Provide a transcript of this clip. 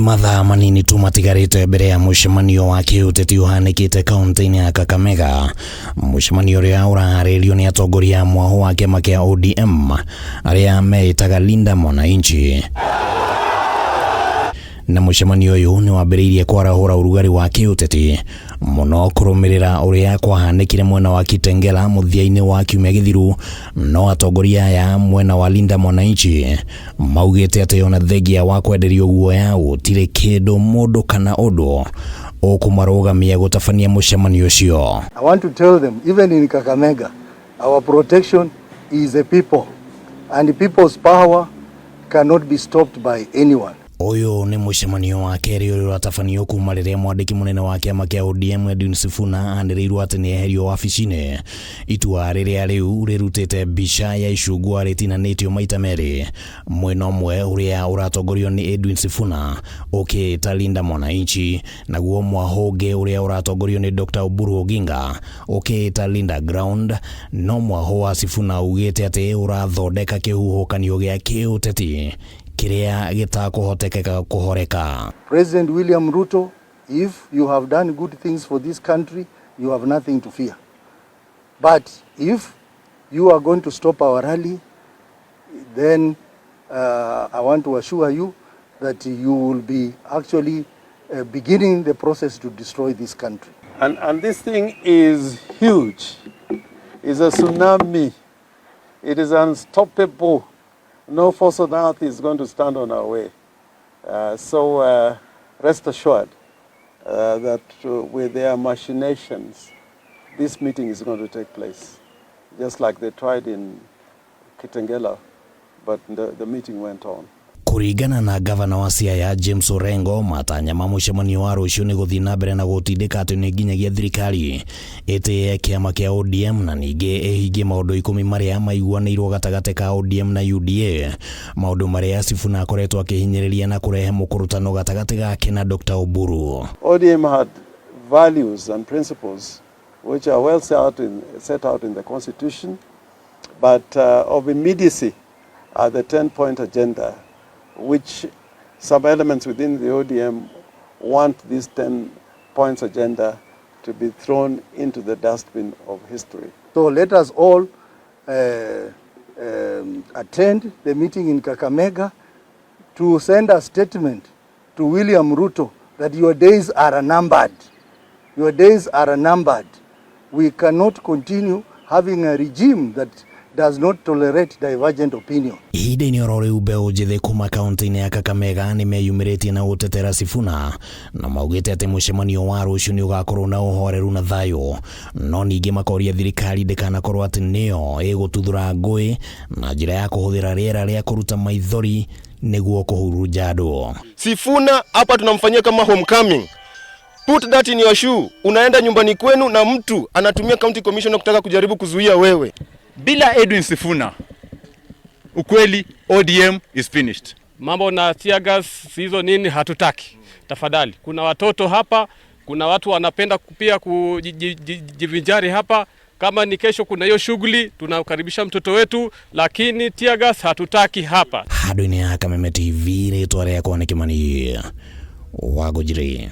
Nĩ mathaa manini tu matigarĩte mbere ya mũcemanio wa kĩũteti ũhanĩkĩte kaunti-inĩ ya Kakamega, mũcemanio ũrĩa ũraharĩrĩrio nĩ atongoria a mwahũ wa kĩama kĩa ODM arĩa meĩtaga Linda Mwananchi. Na mũcemanio ũyũ nĩ wambĩrĩirie kwarahũra ũrugarĩ wa kĩũteti mũno kũrũmĩrĩra ũrĩa kwahanĩkire mwena wa Kitengela mũthia-inĩ wa kiumia gĩthiru, no atongoria aya mwena wa Linda Mwananchi maugĩte atĩ ona thengia wa kwenderio guoya gũtirĩ kĩndũ mũndũ kana ũndũ ũkũmarũgamia gũtabania mũcemanio ũcio. I want to tell them, even in Kakamega, our protection is the people, and the people's power cannot be stopped by anyone. Ũyũ nĩ mũcemanio wa kerĩ ũrĩa ũratabanio kuma rĩrĩa mwandĩki mũnene wa kĩama kĩa ODM Edwin Sifuna anĩrĩirwo atĩ nĩ eherio wabici-inĩ, itua rĩrĩa rĩu rĩrutĩte mbica ya icungwa rĩtinanĩtio maita merĩ, mwena ũmwe ũrĩa ũratongorio nĩ Edwin Sifuna ũkĩĩta Linda Mwananchi, naguo mwahũ ũngĩ ũrĩa ũratongorio nĩ Dr. Oburu Oginga ũkĩĩta Linda Ground, no mwahũ wa Sifuna ugĩte atĩ ũrathondeka kĩhuhũkanio gĩa kĩũteti kĩrĩa gĩtakũhotekeka kũhoreka. President William Ruto, if you have done good things for this country, you have nothing to fear. But if you are going to stop our rally, then I want to assure you that you will be actually beginning the process to destroy this country. And this thing is huge. It's a tsunami. It is unstoppable. No force on earth is going to stand on our way. So rest assured that with their machinations, this meeting is going to take place, just like they tried in Kitengela, but the meeting went on. Kũringana na gavana wa Siaya James Orengo, matanya ma mũcemanio wa rũciũ nĩ gũthiĩ na mbere na gũtindĩka atĩ nĩ nginyagia thirikari ĩtĩe kĩama kĩa ODM na ningĩ ĩhingie maũndũ 10 marĩa maiguanĩirwo gatagatĩ ka ODM na UDA, maũndũ marĩa Sifuna akoretwo akĩhinyĩrĩria na kũrehe mũkũrũtano gatagatĩ gake na Dr. Oburu. ODM had values and principles which are well set out in the Constitution, but of immediacy are the 10-point agenda, which some elements within the ODM want this 10 points agenda to be thrown into the dustbin of history. So let us all attend the meeting in Kakamega to send a statement to William Ruto that your days are numbered. Your days are numbered. We cannot continue having a regime that does not tolerate divergent opinion. Ihinda-inĩ oro rĩu, mbeũ njĩthĩ kuma kaunti-inĩ ya Kakamega nĩ meyumĩrĩtie na gũtetera Sifuna na maugĩte atĩ mũcemanio wa rũciũ nĩ ũgakorwo na ũhoreru na thayũ, no ningĩ makoria thirikari ndĩkanakorwo atĩ nĩyo ĩgũtuthũra ngũĩ na njĩra ya kũhũthĩra rĩera rĩa kũruta maithori nĩguo kũhurunja andũ. Sifuna hapa tunamfanyia kama homecoming. Put that in your shoe. Unaenda nyumbani kwenu na mtu anatumia county commissioner kutaka kujaribu kuzuia wewe. Bila Edwin Sifuna, ukweli ODM is finished. Mambo na tear gas hizo nini hatutaki. Tafadhali, kuna watoto hapa, kuna watu wanapenda pia kujivinjari hapa. Kama ni kesho kuna hiyo shughuli, tunakaribisha mtoto wetu, lakini tear gas hatutaki hapa. Handũ-inĩ ya Kameme TV, rĩtwa rĩakwa nĩ Kĩmani Wagũnjiri.